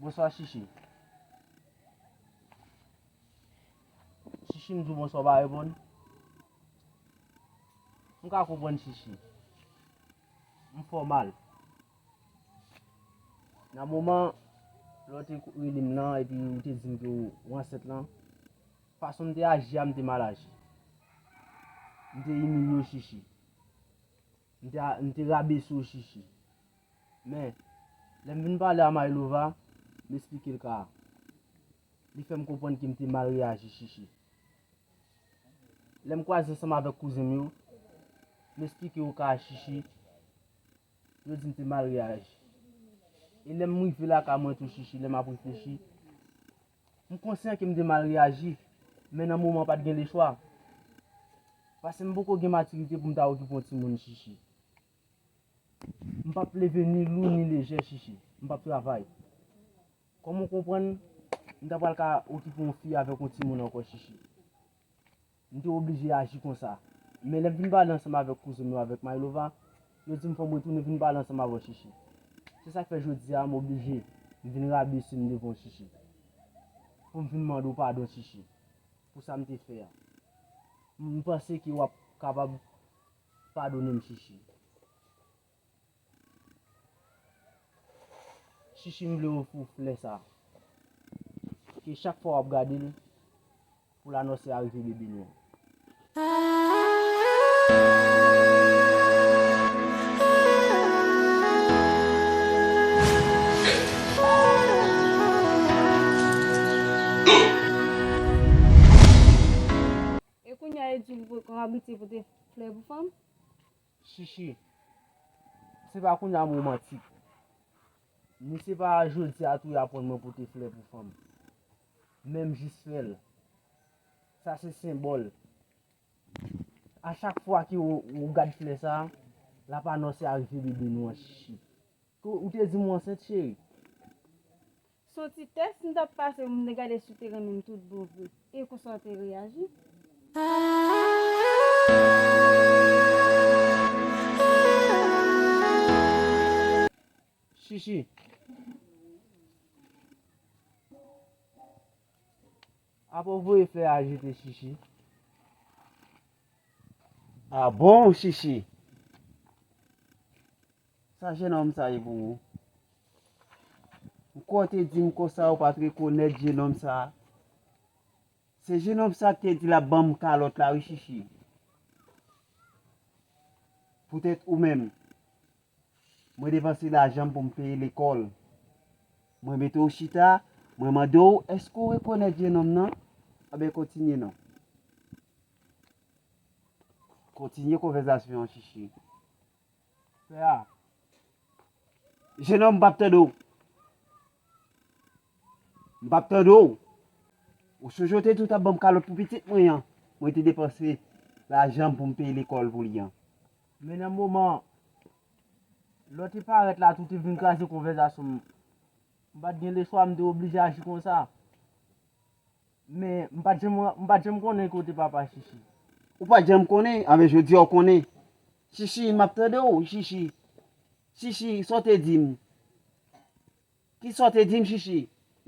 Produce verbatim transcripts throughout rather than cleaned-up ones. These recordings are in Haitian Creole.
Bonswa, Chichi. Chichi, m di w bonswa, w pa reponn. M ka konprann, Chichi. M fè w mal. Nan moman, lè w te rele m nan, epi ou te di m ke w ansent lan, fason m te aji a, m te mal aji. M te imilye w, Chichi. M te, m te rabese w, Chichi. Men, lè m vin pale a Maylova, m esplike l ka a. Li fè m konprann ke m te mal reyaji, Chichi. Lè m kwaze ansanm avèk kouzen m yo, m esplike yo ka a, Chichi. Yo di m te mal reyaji. E lè m rive lakay mwen tou, Chichi, lè m ap reflechi, m konsyan ke m te mal reyaji, men nan moman pa t gen lechwa. Paske m poko gen matirite pou m ta okipe yon timoun, Chichi. M p ap leve ni lou ni lejè, Chichi. M p ap travay. Kòman w konprann m ta pral ka okipe yon fi avèk yon timoun ankò, Chichi? M te oblije aji konsa. Men lè m vin pale ansanm avèk kouzen m yo, avèk Maylova, yo di m fò m retounen vin pale ansanm avè w, Chichi. Se sa k fè jodi a m oblije, m vin rabese m devan w, Chichi. Pou m vin mande w padon, Chichi, pou sa m te fè a. M panse ke w ap kapab padone m, Chichi. Chichi, m vle ofri w flè sa. Ke chak fwa w ap gade l, pou lanòse a rive bebe nou an. E kounye a, e di w konn abitye pote flè pou fanm? Chichi, se pa kounye a m womantik. Ni se pa jodi a tou y aprann mwen pote flè pou fanm. Men m jis fè l. Sa se senbòl. A chak fwa ke w, w gad flè sa, l ap anonse arive bebe nou an, Chichi. Ke w te di m w ansent, cheri? Se yon ti tès m t ap pase pou m te gade si w te renmen m tout bon vre. E konsa w te reyaji? Chichi. Apa w voye flè a jete, Chichi? A bon, Chichi? Sa jenòm sa ye pou ou? M kwè w te di m konsa ou pa t rekonèt jenòm sa. Se jenòm sa ki te di l ap ban m kalòt la wi, Chichi. Poutèt ou menm. Mwen depanse lajan m pou m peye lekòl. Mwen mete w chita, mwen mande w, èske w rekonèt jenòm nan? Anben, kontinye non. Kontinye konvèsasyon an, Chichi. Frè a. Jenòm, m p ap tande w. M p ap tande w. Ou sonje w te di w t ap ban m kalòt pou pitit mwen an. Mwen te depanse lajan m pou m peye lekòl pou li an. Men nan moman lè w te parèt la tou, te vin kraze konvèsasyon m. M pa t gen lechwa, m te oblije aji konsa. Men m pa t janm, m pa t janm konnen ke w te papa Chichi. Ou pa t janm konnen? Anben, jodi a w konnen. Chichi, m ap tande w, Chichi. Chichi, sa w te di m? Kisa w te di m, Chichi?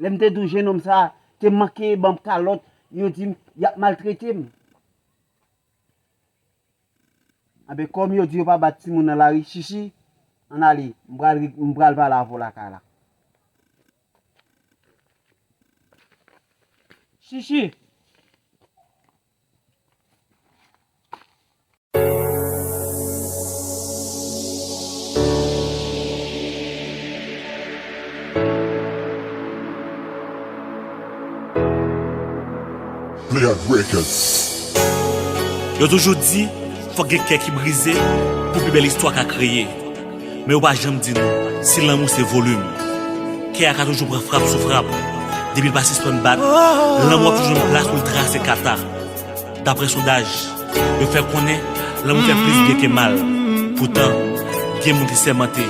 Lè m te di w jennonm sa a te manke ban m kalòt, yo di m y ap maltrete m. Anben, kòm yo di yo pa bat timoun nan lari, Chichi, ann ale, m pral, m pral pale avè w lakay la. Chichi! Yo toujou di, fòk gen kè ki brize pou pi bèl istwa ka kreye. Men yo pa janm di nou si lanmou se volim. Kè a ka toujou pran frap sou frap. Depi l pa sispann bat, lanmou ap toujou jwenn plas pou l trase kata. Daprè sondaj, yo fè konnen lanmou fè plis byen ke mal. Poutan, gen moun ki sèmante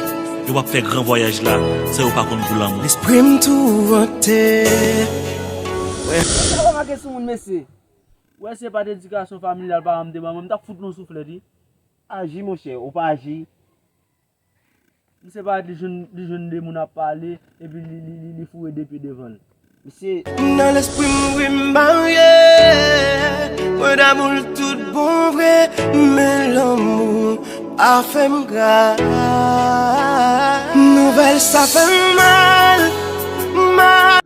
yo p ap fè gran vwayaj la san yo pa konn gou lanmou. Lespri m tourante. Sa pa make sou moun mesye. Ou wè si se pa t edikasyon familyal paran m te ban mwen, m t ap fout nou souflèt wi. Aji monchè, ou pa aji. Misye parèt li jwenn li jwenn de moun ap pale epi li li li li foure de pye devan l. Misye. Nan lespri m wi m marye. Mwen damou l tout bon vre. Men lanmou pa fè m gra. Nouvèl sa fè m mal. Mal.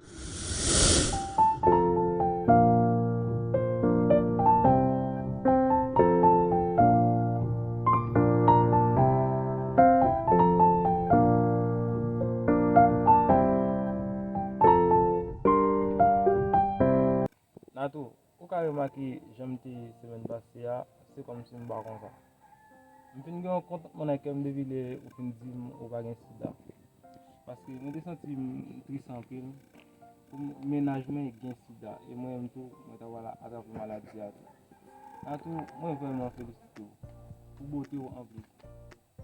Natou, ou ka remake jan m te ye semèn pase a, se kòmsi m pa konsa. M fin gen yon kontantman nan kè m depi lè ou fin di m ou pa gen sida. Paske mwen te santi m tris anpil pou m- mennaj mwen gen sida e mwen menm tou mwen ta pral atrape maladi a tou. Natou, mwen vrèman felisite w pou bote w anpil.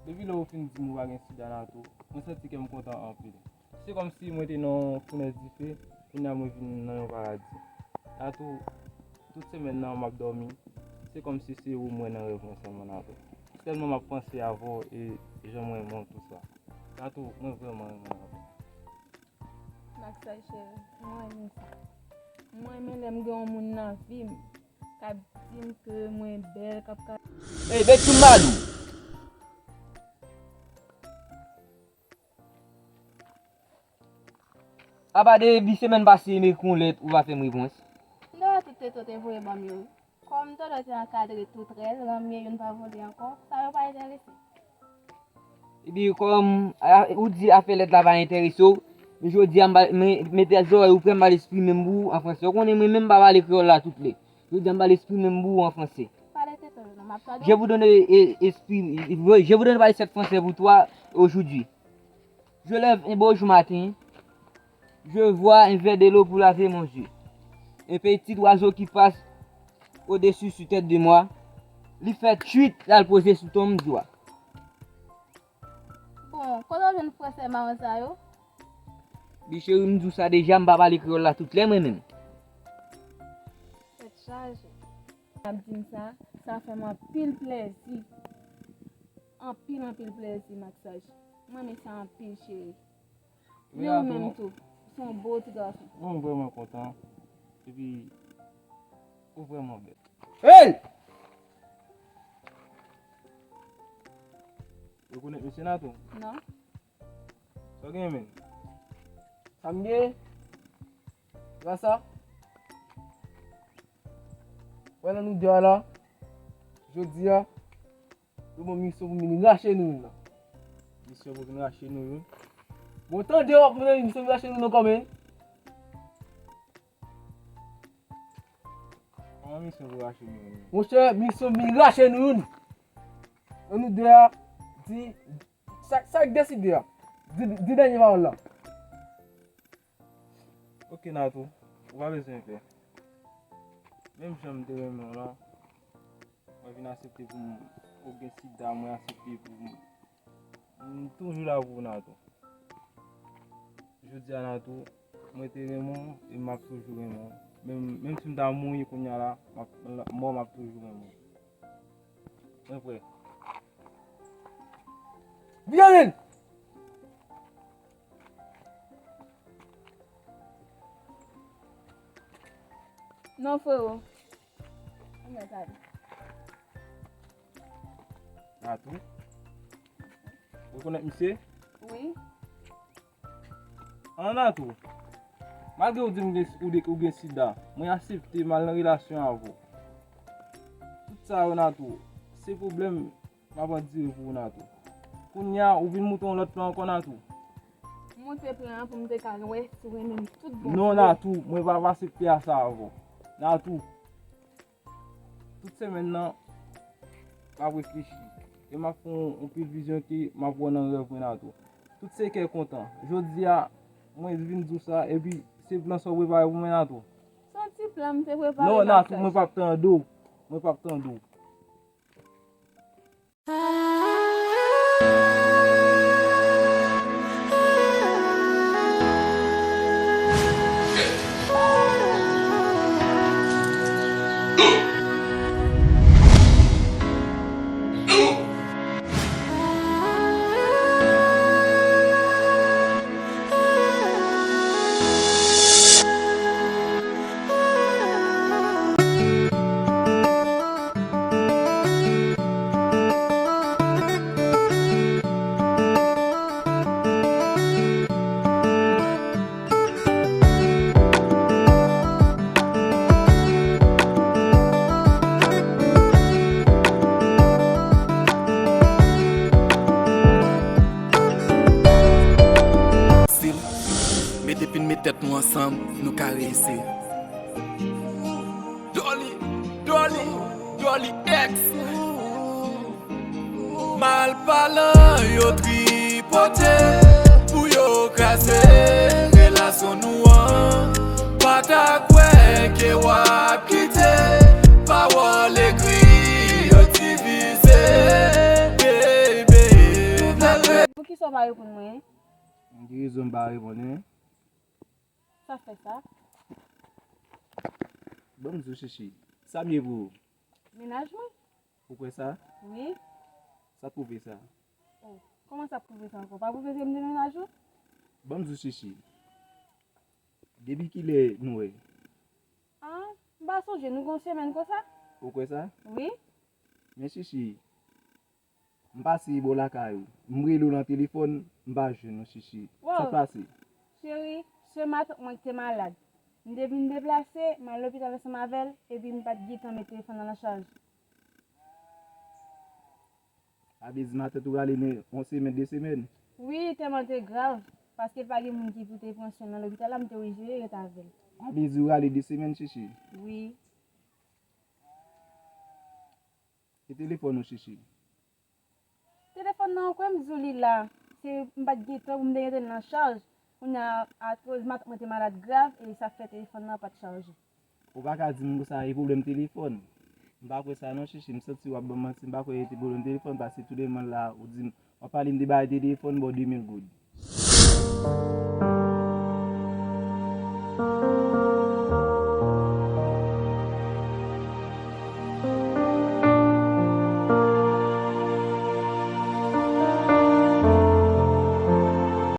Depi lè ou fin di m ou pa gen sida Natou, mwen santi kè m kontan anpil. Se kòmsi mwen te nan yon founèz dife, kounye a mwen vin nan yon paradi. Natou, tout semèn nan m ap dòmi, se kòmsi se ou m wè nan rèv mwen sèlman Natou. Sèlman m ap panse avè w e jan mwen renmen w tou sa. Natou, mwen vrèman renmen w anpil. Maksay cheri, mwen renmen sa. Mwen renmen lè m gen yon moun nan vi m k ap di m ke mwen bèl, k ap ka. Ey, Betty Malou! Apa depi semèn pase m ekri yon lèt ou pa fè m repons? M te wè tout lèt ou te voye ban m yo wi. Kòm Toto te ankadre tout rèl, ranmye youn pa vole ankò, sa yo pa enterese. Epi kòm ou di afè lèt la pa enterese w, jodi a m mete zòrèy ou prè m pral eksprime m pou ou an fransè. Ou konnen mwen menm m pa pale kreyòl la tout lè. Jodi a m pral eksprime m pou ou an fransè. Pale Toto non, m ap tande w. Je vous donne, je vous donne parler cette français pour toi aujourd'hui. Je lève un beau jour matin, je vois un verre de l'eau pour laver mon yeux. Un petit oiseau qui passe au-dessus sur tête de moi, li fè tchwit l al poze sou tonm dwa. Bon, kote w jwenn fransè mawon sa yo? Bi cheri, m di w sa deja, m pa pale kreyòl la tout lè mwen menm. Tèt chaje. Ap di m sa, sa fè m anpil plèzi. Anpil, anpil plèzi, Maksaj. Mwen renmen sa anpil, cheri. Men ou menm tou, ou se yon bo ti gason. Mwen vrèman kontan. Epi, ou vrèman bèl. Hey! Rekonèt mesye Nato? Non. Sa w genyen menm? Sa m genyen? Gras a wè nan nou de a la, jodi a, yo ban misyon pou m vin rache nou youn nan. Misyon pou vin rache nou youn? Bon, tande w ap vin misyon vin rache nou youn nan kòman? Kòman misyon pou rache nou youn? Monchè, misyon vin rache nou youn. Nan nou de a, di, sa, sa k deside a? Di, di dènye pawòl la. Ok Nato, ou pa bezwen pè. Menm jan m te renmen w la, mwen vin aksepte pou m, ou gen sida, mwen aksepte pou m, m toujou la pou ou Nato. Jodi a Nato, mwen te renmen w e m ap toujou renmen w. Menm, menm si m ta mouri kounye a la, m ap, mò m ap toujou renmen w. Mwen prè. Vyamin! Non, frewo. Ou mèt ale. Natou. Ou rekonèt misye? Wi. An, Natou. Malgre ou di m gen, ou de, ou gen sida, mwen aksepte m al nan relasyon avè w. Tout sa yo, Natou, se pwoblèm m ap andire pou ou, Natou. Kounye a, ou vin monte yon lòt plan ankò, Natou. Monte plan an pou m te ka wè si w renmen m tout bon vre. Non, Natou, mwen pa, pa aksepte a sa avè w. Natou, tout semèn nan, m ap reflechi. E m ap fè yon, yon pil vizyon ke m ap wè nan rèv mwen, Natou. Tout se kè kontan. Jodi a, mwen vin di w sa, epi se plan sa w prepare pou mwen, Natou. Se yon ti plan m te prepare. Non, Natou, mwen p ap tande w. Mwen p ap tande w. Fasil, men depi n met tèt nou ansanm, nou ka reyisi. Dolly, Dolly, Dolly X. Malpalan yo tripote pou yo kraze relasyon nou an. Pa ta kwè ke w ap kite pawòl ekri yo divize, baby. Poukisa w pa reponn mwen? Gen rezon m pa reponn, wi. Sa fè sa? Ban m di w, Chichi, sa m ye pou ou? Mennaj mwen. Ou kwè sa? Wi. Sa pwouve sa? Oh, kòman sa pwouve sa ankò? Pa pwouve ke m te mennaj ou? Ban m di w, Chichi, depi kilè nou wè? Ah, m pa sonje, nou gen yon semèn konsa. Ou kwè sa? Wi. Men Chichi, m pase bò lakay ou. M rele w nan telefòn, m pa jwenn ou, Chichi. Sa k pase? Cheri, se matant mwen ki te malad. M te vin deplase, m al lopital ansanm avè l, epi m pa t gentan met telefòn nan nan chaj. Sa vle di matant ou rale nan yon semèn, de semèn? Wi, tèlman te grav, paske pa gen moun ki pou te pran swen nan lopital la, m te oblije ret avè l. Sa vle di ou rale de semèn, Chichi? Wi. E telefòn ou, Chichi? Telefòn nan, ou kwè m di w li la. Se m pa t gen tan pou m te mete l nan chaj. Kounye a, akoz matant mwen te malad grav, e sa fè telefòn nan pa t chaje. Ou pa ka di m konsa, e pwoblèm telefòn. M pa kwè sa non, Chichi. M santi w ap ban m manti. M pa kwè e te pwoblèm telefòn, paske tou demen la, ou di m, w ap pale m de bagay telefòn, ba w de mil goud.